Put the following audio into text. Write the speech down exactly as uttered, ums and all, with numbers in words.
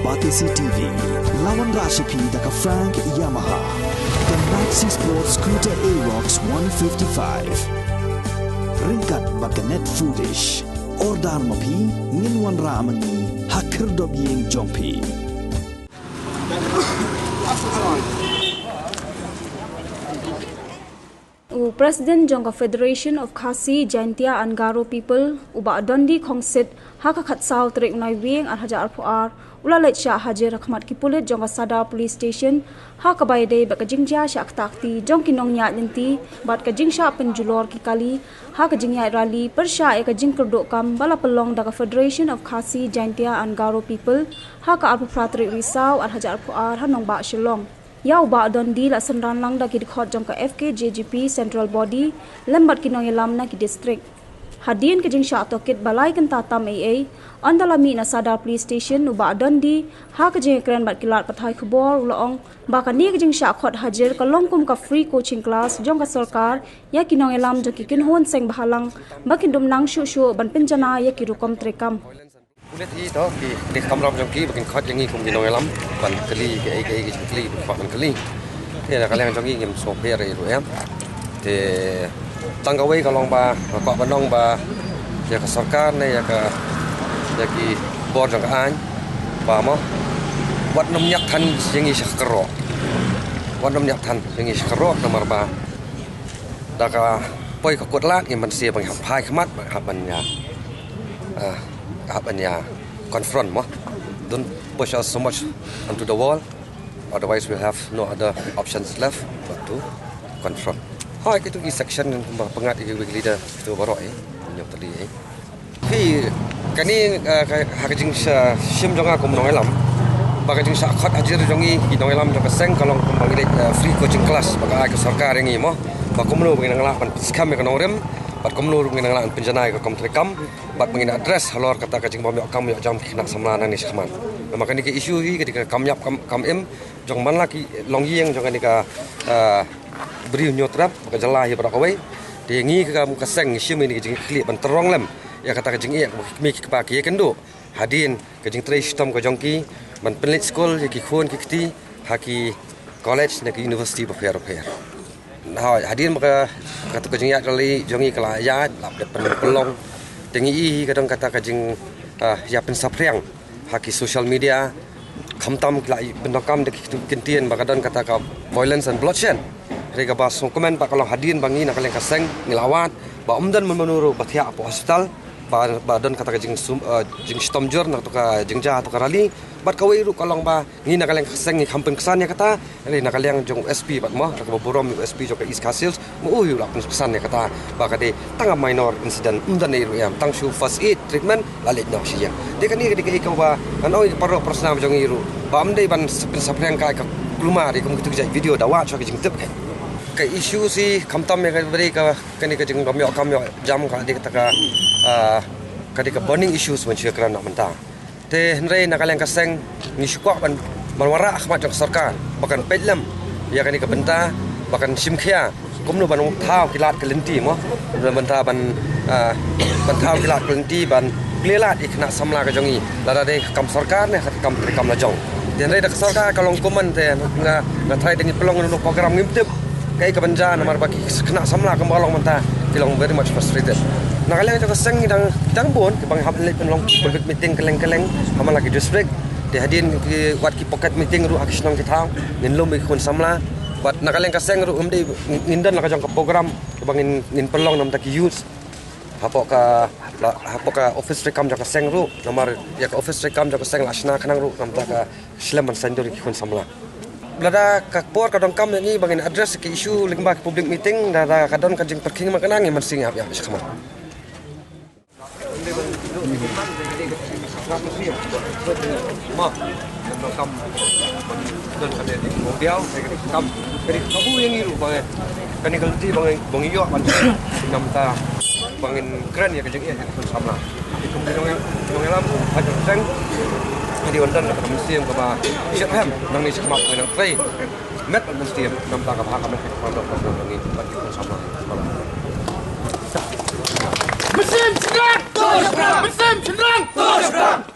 Batesi T V, la wanrah sha phi da ka Frank Yamaha, ka Maxi Sport Scooter Aerox one fifty-five. Ryngkat bad ka Net Foodish. Order ma phi, ngin wanrah ma ngi ha khyrdop ïing jong phi. U President jong ka Federation of Khasi Jaintia and Garo People, u Bah Dondi Khongsit, ha ka khatsaw tarik u Naiwieng ar hajar arphew ar, u la leit shah hajir ha khmat ki pulit jong ka Sadar Police Station, ha kaba ïadei bad ka jingjia shah kti jong ki nongïaid lynti bad ka jingshah pynjulor ki kali, ha ka jingïaid rally pyrshah ïa ka jingkyrduh kam ba la pynlong da ka Federation of Khasi Jaintia and Garo People, ha ka arphew phra tarik u Risaw ar hajar arphew ar ha nongbah Shillong. Ïa u Bah Dondi la synran lang da ki dkhot jong ka F K J G P Central Body, lem bad ki nongïalam na ki district. Hadien ka jingshah tohkit ba lai kynta tam ei ei, ynda la mih na Sadar Police Station, u Bah Dondi, ha ka jingïakren bad ki lad pathai khubor, u la ong ba kane ka jingshah khot hajir ka long kum ka free coaching class jong ka sorkar ïa ki nongïalam jong ki kynhun seng bhalang, ba kin dup nang shuh shuh ban pynjanai ïa ki rukom treikam. Pulit hi to, ki dei kamram jong ki ba kin khot ïa ngi kum ki nongïalam ban kylli, ki ei ki ei ki jingkylli ba kwah ban kylli. Te na ka liang jong ngi ngim sngewpher ei ruh em. Te tang kawei ka long ba nga kwah ban ong ba ïa ka sorkar ne ïa ka, ïa ki bor jong ka aiñ ba mo, wat nym ñiah than ïa ngi sha ka rok. Wat nym ñiah than ïa ngi sha ka rok, namar ba da ka poi ka kut lad ngim banse ba ngi hap phai khmat, ba ngi hap ban ïa, ah, hap ban ïa confront mo. Don't push us so much onto the wall, otherwise we'll have no other options left but to confront. Hoi, kitu ki section kumba pyngngad ïa ki weak leader kitu baroh, eh, ñiah tali, eh. Phi, kane, eh, ka, ha ka jingshim jong nga kum nongïalam, ba ka jingshah khot hajir jong ngi ki nongïalam jong ka seng ka long kumba ngi leit, eh, free coaching class ba ka ai ka sorkar ïa ngi mo, ba kumno ba ngin nang lah ban skhem ïa ka nongrim, bad kumno ruh ngin nang lah ban pynjanai ka rukom treikam, bad ba ngin address halor kata ka jingbym ïoh kam ïoh jam ki khynnah samla nangne shakhmat. Namar kane ka issue hi ka dei ka kam ïap kam, kam im jong man la ki longïing jong kane ka, eh, Bri u Hynñiewtrep, ka jylla hi baroh kawei. Te ngi ka, ka seng ngi shim ïa kane ka jingkitkhlieh ban tyrrong lem ïa kata ka jingeh kaba ki kmie ki kpa ki ïakynduh hadien ka jingtrei shitom ka jong ki ban pynleit skul ïa ki khun ki kti ha ki college ne ki university bapher bapher. Hoi, hadien ba ka, kata ka jingïaid rally jong ngi ka la ïaid, la dep pynlong. Te ngi i hi ka don kata ka jing, ah, ïa pynsaphriang ha ki social media, khamtam ki la pyndonkam da ki kyntien ba ka don kata ka violence and bloodshed. Hynrei kaba sngewkmen ba ka long hadien ba ngi na ka liang ka seng ngi la wad ba ym don mano mano ruh ba thiah hapoh hospital, ba, ba don kata ka jingsum, eh, jingshitom jur na kata ka jingjia kata ka rally. Bad kawei ruh ka long ba ngi na ka liang ka seng ngi kham pynksan ïa kata, hynrei na ka liang jong u S P bad mo, da kaba burom u S P jong ka East Khasi Hills, mo u hi u la pynksan ïa kata ba ka dei tang ka minor incident, ym don ei ruh em, tang shu first aid treatment la leit noh sha ïing. Te kane ka dei kaei kaba ngan ong ïa ki paralok parasnam jong ngi ruh ba ym dei ban s-, pynsaphriang kai ka kulmar ïa kum kitu ki jait video da wad shuwa ka jingtip kai. Ka issue hi khamtam ïa kaba dei ka, kane ka jingbym ïoh kam ïoh jam ka dei kata ka, ah, ka dei ka burning issues ban shu ïakren noh mynta. Te hynrei na ka liang ka seng ngi shu kwah ban, ban wanrah ha khmat jong ka sorkar ba kan peit lem ïa kane ka bynta, ba kan shim khia kumno ban thaw ki lad ki lynti mo, ban bynta ban, ah, ban thaw ki lad ki lynti ban plie lad ïa ki khynnah samla ka jong ngi, lada dei ka kam sorkar ne ka kam, ka kam la jong. Te hynrei da ka sorkar ka long kumne te nga, nga tharai da ngi pynlong ïa une u program ngim tip kaei kaban jia namar ba ki khynnah samla kumba long mynta ki long very much frustrated. Na ka liang jong ka seng ngi dang, dang bun kiba ngi hap leit pynlong public meeting kylleng kylleng ha man la ki district. Te hadien ki wat ki pocket meeting ruh ha ki shnong ki thaw ngin lum ïa ki khun samla. Wat na ka liang ka seng ruh ngim dei ngin don la ka jong ka program kiba ngin, ngin pynlong namar ki youth hapoh ka, la, hapoh ka office treikam jong ka seng ruh, namar ïa ka office treikam jong ka seng la shna khnang ruh namar ka slem ban saiñdur ïa ki khun samla. Lada ka por ka donkam ïa ngi ba ngin address ki issue lyngba ki public meeting, lada ka don ka jingpyrkhing ma ka nang, ngin mynsiem ïa, ïa, shakhmat. Ma, donkam don ka dei ka diaw, ka dei ka kam, ka dei ka kabu ïa ngi ruh ba ngi, kane ka lynti ba ngi, ba ngi ïoh ban namar ba ngin kren ïa ka jingeh ïa ki khun samla. Ki kum ki nongïalam, ki nongïalam ha jong ka seng. Ki dei ban don ka mynsiem kaba shephem nangne shakhmat, nang trei met bad mynsiem namar kaba ha ka met ka pyrthei ka jong ngi bad ki khun samla. Mynsiem shynrang! Mynsiem shynrang!